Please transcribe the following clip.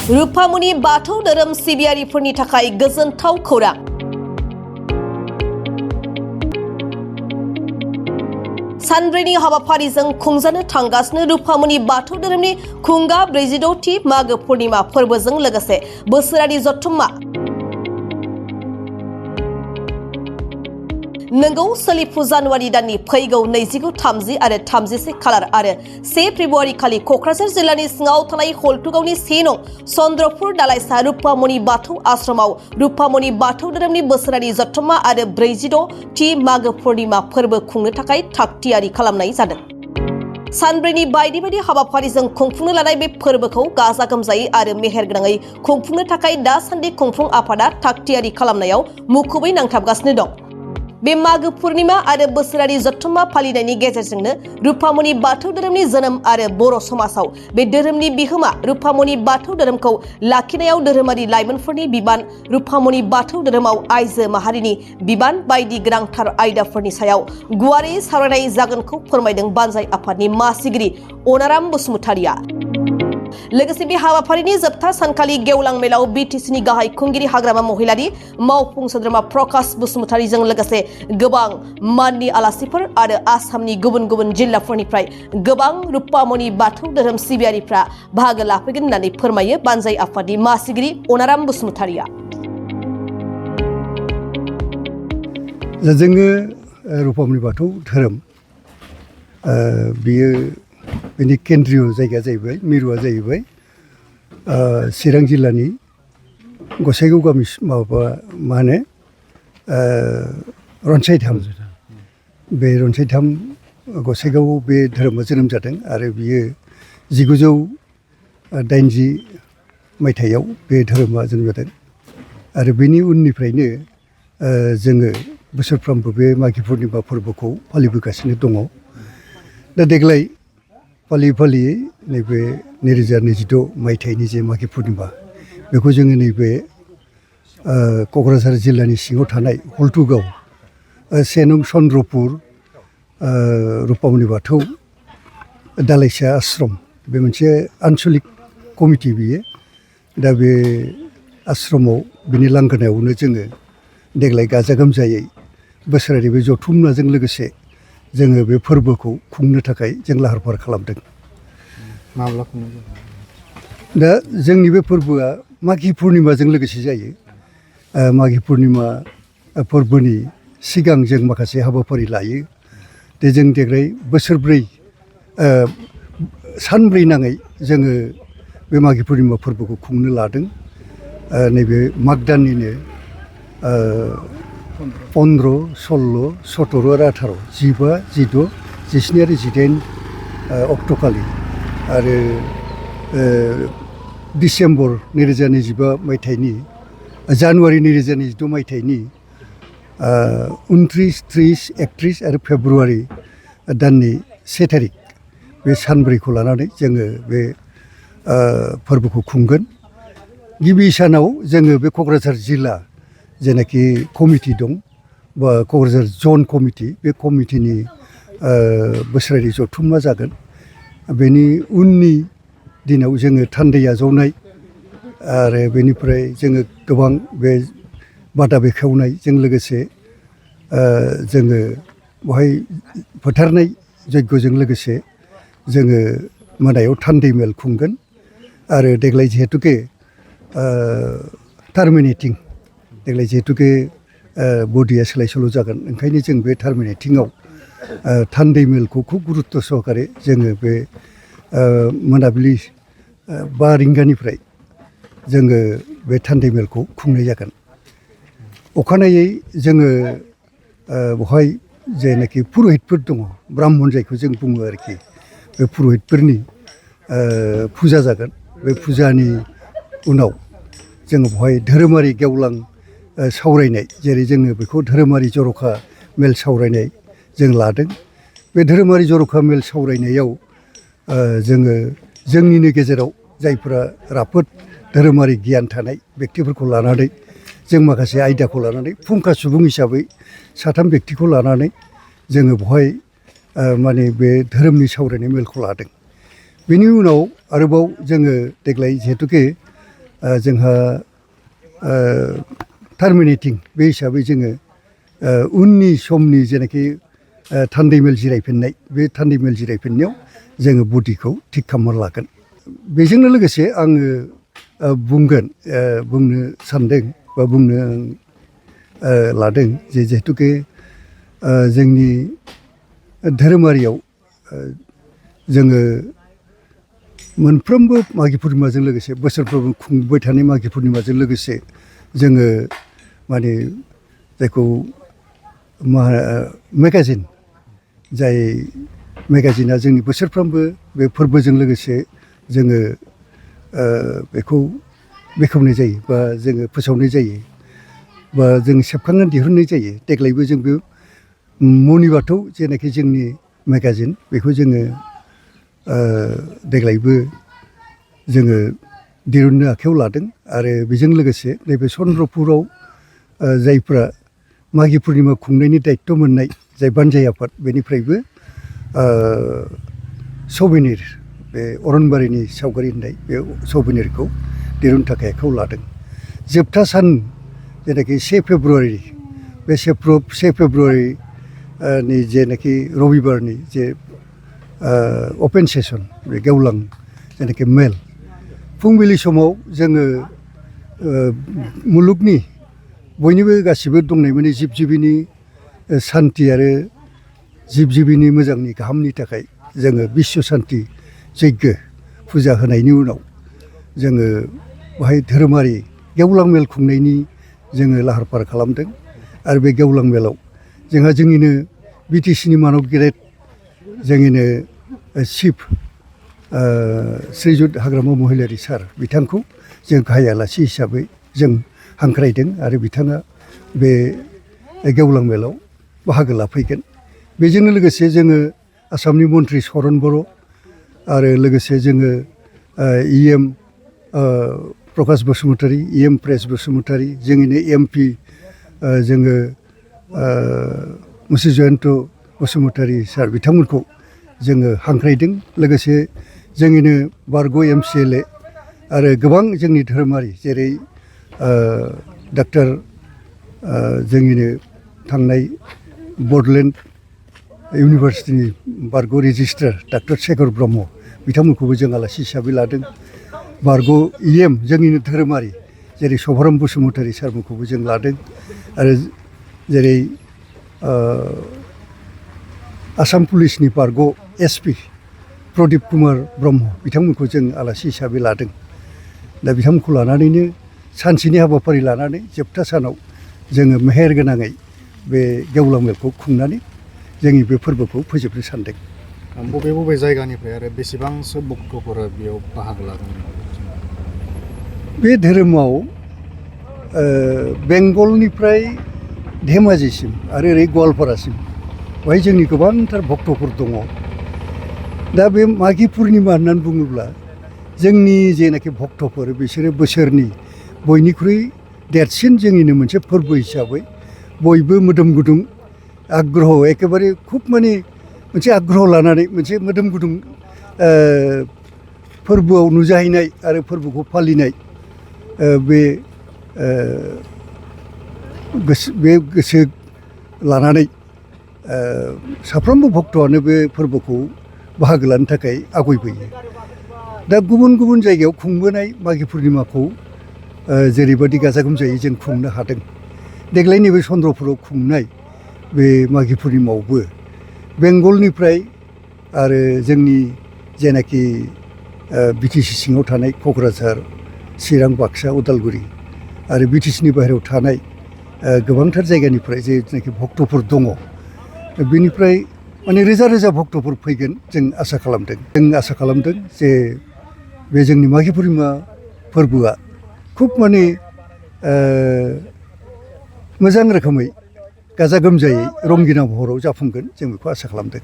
रुफामणि बाथौ धोरोम सिबियारिफोरनि थाखाय गोजोनथाव खौरां। सानब्रैनि हाबाफारिजों खुंजानो थांगासिनो रुफामणि बाथौ धोरोमनि खुंगा 46थि मागो पूर्णिमा फोरबोजों लोगोसे बोसोरारि जथुम्मा। नंगौ, सोलिफु जानुवारि दाननि फैगौ 29, 30 आरो 31 खालार आरो 1 फेब्रुवारि खालि क'क्राझार जिल्लानि सिङाव थानाय हल्टुगावनि 1 नं चन्द्रपुर दालाइसा रुफामणि बाथौ आश्रमाव रुफामणि बाथौ धोरोमनि बोसोरारि जथुम्मा आरो 46थि मागो पूर्णिमा फोरबो खुंनो थाखाय थागथियारि खालामनाय जादों। सानब्रैनि बायदि बायदि हाबाफारिजों खुंफुंनो लानाय बे फोरबोखौ गाजा गोमजायै आरो मेहेरगोनाङै खुंफुंनो थाखाय दासान्दि खुंफुं आफादा थागथियारि खालामनायाव मुखुबै नांथाबगासिनो दं। बे मागो पूर्णिमा आरो बोसोरारि जथुम्मा फालिनायनि गेजेरजोंनो रुफामणि बाथौ धोरोमनि जोनोम आरो बर' समाजाव बे धोरोमनि बिहोमा, रुफामणि बाथौ धोरोमखौ लाखिनायाव धोरोमारि लाइमोनफोरनि बिबान, रुफामणि बाथौ धोरोमाव आइजो माहारिनि बिबान बायदि गोनांथार आयदाफोरनि सायाव गुवारै सावरायनाय जागोनखौ फोरमायदों बानजाय आफादनि मासिगिरि अनाराम बसुमतारिया। लोगोसे बे हाबाफारिनि जोबथा सानखालि गेवलां मेलाव बिटिसिनि गाहाय खुंगिरि हाग्रामा महिलारि मावफुं सोद्रोमा प्रकाश बसुमतारिजों लोगोसे गोबां माननि आलासिफोर आरो आसामनि गुबुन गुबुन जिल्लाफोरनिफ्राय गोबां रुफामणि बाथौ धोरोम सिबियारिफ्रा बाहागो लाफैगोन होननानै फोरमायो बानजाय आफादनि मासिगिरि अनाराम बसुमतारिया। जोङो रुफामणि बाथौ धोरोम बियो बेनि केन्द्रीय जायगाया जाहैबाय, मिरुआ जाहैबाय चिरां जिल्लानि गसाइगाव गामि मा होनो रनसायधाम। बे रनसायधाम गसाइगावआव बे धोरोमा जोनोम जादों आरो बियो 1980 मायथाइयाव बे धोरोमा जोनोम जादों आरो बेनि उननिफ्रायनो जोङो बोसोरफ्रोमबो बे मागो पुर्णिमा फोरबोखौ फालिबोगासिनो दङ। दा देग्लाय फालियै फालियै नैबे 2026 मायथाइनि जे मागो पुर्णिमा बेखौ जोङो नैबे क'क्राझार जिल्लानि सिङाव थानाय हल्टुगाव 1 नं चन्द्रपुर रुफामणि बाथौ दालाइसा आश्रम, बे मोनसे आन्सलिक कमिटि बियो। दा बे आश्रमाव बिनि लांगोनायावनो जोङो देग्लाय गाजा गोमजायै बोसोरारि बे जथुम्माजों लोगोसे जोङो बे फोरबोखौ खुंनो थाखाय जों लाहार फाहार खालामदों। माब्ला खुंनाय जायो? दा जोंनि बे फोरबोआ मागो पुर्णिमाजों लोगोसे जायो। मागो पुर्णिमा फोरबोनि सिगां जों माखासे हाबाफारि लायो। दा जों देग्लाय बोसोरब्रै सानब्रै नाङै जोङो बे मागो पुर्णिमा फोरबोखौ खुंनो लादों। नैबे माग दाननिनो 15, 16, 17 आरो 18, 15, 16, 17 आरो 18 अक्ट'खालि आरो डिसेम्बर 2025 मायथाइनि जानुवारि 2026 मायथाइनि 29, 30, 31 आरो फेब्रुवारि दाननि 1 थारिख बे सानब्रैखौ लानानै जोङो बे फोरबोखौ खुंगोन। गिबि सानाव जोङो बे क'क्राझार जिल्ला जेनाखि कमिटि दं बा क'क्राझार जन कमिटि, बे कमिटिनि बोसोरारि जथुम्मा जागोन। बेनि उननि दिनाव जोङो थान्दै आजावनाय आरो बेनिफ्राय जोङो गोबां बे बादा बेखेवनायजों लोगोसे जोङो बेवहाय फोथारनाय यज्ञजों लोगोसे जोङो मोनायाव थान्दै मेल खुंगोन। आरो देग्लाय जिहेतुके टार्मिनेटिं, देग्लाय जिहेतुके बडिया सोलाय सोल' जागोन, ओंखायनो जों बे टार्मिनेटिंआव थान्दै मेलखौ खुब गुरुत्त सहकारे जोङो बे मोनाबिलि 5 रिंगानिफ्राय जोङो बे थान्दै मेलखौ खुंनाय जागोन। अखानायै जोङो बेवहाय जेनाखि पुर'हितफोर दङ, ब्राह्मण जायखौ जों बुङो आरोखि, बे पुर'हितफोरनि फुजा जागोन। बे फुजानि उनाव जोङो बेवहाय धोरोमारि गेवलां सावरायनाय, जेरै जोङो बेखौ धोरोमारि जर'खा मेल सावरायनाय जों लादों। बे धोरोमारि जर'खा मेल सावरायनायाव जोङो जोंनिनो गेजेराव जायफोरा राफोद धोरोमारि गियान थानाय बेक्तिफोरखौ लानानै जों माखासे आयदाखौ लानानै फुंखा सुबुं हिसाबै 3 बेक्तिखौ लानानै जोङो बेवहाय माने बे धोरोमनि सावरायनाय मेलखौ लादों। बेनि उनाव आरोबाव जोङो देग्लाय जिहेतुके जोंहा टार्मिनेटिं बे हिसाबै जोङो उननि समनि जेनाखि थान्दैमेल जिरायफिननाय बे थान्दैमेल जिरायफिननायाव जोङो बडिखौ थिग खालामना लागोन। बेजोंनो लोगोसे आङो बुंनो सानदों बा बुंनो लादों जे जिहेतुके जोंनि धोरोमारियाव जोङो मोनफ्रोमबो मागि पुर्निमाजों लोगोसे बोसोरफ्रोमबो खुंबाय थानाय मागि पुर्निमाजों लोगोसे जोङो माने जायखौ मेगाजिन जाय मेगाजिना जोंनि बोसोरफ्रोमबो बे फोरबोजों लोगोसे जोङो बेखौ बेखेवनाय जायो बा जोङो फोसावनाय जायो बा जों सेबखांनानै दिहुननाय जायो। देग्लायबो जों बे मनि बाथौ जेनाखि जोंनि मेगाजिन बेखौ जोङो देग्लायबो जोङो दिहुननो आखायाव लादों आरो बेजों लोगोसे नैबे चन्द्रपुराव जायफ्रा मागि पुर्निमा खुंनायनि दायित्व मोननाय जाय बानजाय आफाद बेनिफ्रायबो सौभेनिर बे अरनबारिनि सावगारि होननाय बे सौभेनिरखौ दिहुननो थाखाय आखायाव लादों। जोबथा सान जेनाखि 1 फेब्रुवारि बे 1 फेब्रुवारि नि जेनाखि रबिबारनि जे अपेन सेसन बे गेवलां जेनाखि मेल फुंबिलि समाव जोङो मुलुगनि बयनिबो गासिबो दंनाय माने जिब जिबिनि सान्थि आरो जिब जिबिनि मोजांनि गाहामनि थाखाय जोङो बिश्व शान्ति यज्ञ फुजा होनायनि उनाव जोङो बेहाय धोरोमारि गेवलां मेल खुंनायनि जोङो लाहार फाहार खालामदों आरो बे गेवलां मेलाव जोंहा जोंनिनो बिटिसिनि मानब गेदेर जोंनिनो चिफ श्रीजुत हाग्रामा महिलारि सार बिथांखौ जों गाहाय आलासि हिसाबै जों हांख्रायदों आरो बिथाङा बे गेवलां मेलाव बाहागो लाफैगोन। बेजोंनो लोगोसे जोङो आसामनि मन्त्रि चरन बर' आरो लोगोसे जोङो EM प्रकाश बसुमतारी EM प्रेस बसुमतारी जोंनिनो MP जोङो मुंसि जयन्त बसुमतारी सार बिथांमोनखौ जोङो हांख्रायदों। लोगोसे जोंनिनो बारग' MCLA आरो गोबां जोंनि धोरोमारि जेरै डक्टर जोंनिनो थांनाय बड'लेण्ड इउनिभारसिटिनि बारग' रेजिस्ट्रार डक्टर शेखर ब्रह्म बिथांमोनखौबो जों आलासि हिसाबै लादों। बारग' EM जोंनिनो धोरोमारि जेरै सभाराम बसुमतारी सारमोनखौबो जों लादों आरो जेरै आसाम पुलिसनि बारग' SP प्रदीप कुमार ब्रह्म बिथांमोनखौ जों आलासि हिसाबै लादों। दा बिथांमोनखौ लानानैनो सानसेनि हाबाफारि लानानै जोबथा सानाव जोङो मेहेर गोनाङै बे गेवलां मेलखौ खुंनानै जोंनि बे फोरबोखौ फोजोबनो सानदों। बबे बबे जायगानिफ्राय आरो बेसेबांसो भक्तफोरा बेयाव बाहागो लागोन? बे धोरोमाव बेंगलनिफ्राय धेमाजिसिम आरो ओरै गवालपारासिम बेवहाय जोंनि गोबांथार भक्तफोर दङ। दा बे मागि पुर्निमा होननानै बुङोब्ला जोंनि जेनाखि भक्तफोर बिसोरो बोसोरनि बयनिख्रुइ देरसिन जोंनिनो मोनसे फोरबो हिसाबै बयबो मोदोम गुदुं आग्रह एखेबारे खुब माने मोनसे आग्रह लानानै मोनसे मोदोम गुदुं फोरबोआव नुजाहैनाय आरो फोरबोखौ फालिनाय बे गोसो लानानै साफ्रोमबो भक्तआनो बे फोरबोखौ बाहागो लानो थाखाय आवगायबोयो। दा गुबुन गुबुन जायगायाव खुंबोनाय मागि पुर्निमाखौ जेरैबायदि गाजा गोमजायै जों खुंनो हादों, देग्लाय नैबे चन्द्रपुराव खुंनाय बे मागि पुर्निमायावबो बेंगलनिफ्राय आरो जोंनि जेनाखि BTC सिङाव थानाय क'क्राझार, चिरां, बाक्सा, उदालगुरि आरो BTCनि बाहेरायाव थानाय गोबांथार जायगानिफ्राय जेनाखि भक्तफोर दङ बेनिफ्राय माने रोजा रोजा भक्तफोर फैगोन जों आसा खालामदों। जों आसा खालामदों जे बे जोंनि मागि पुर्निमा फोरबोआ खुब माने मोजां रोखोमै गाजा गोमजायै रंगिना महराव जाफुंगोन जों बेखौ आसा खालामदों।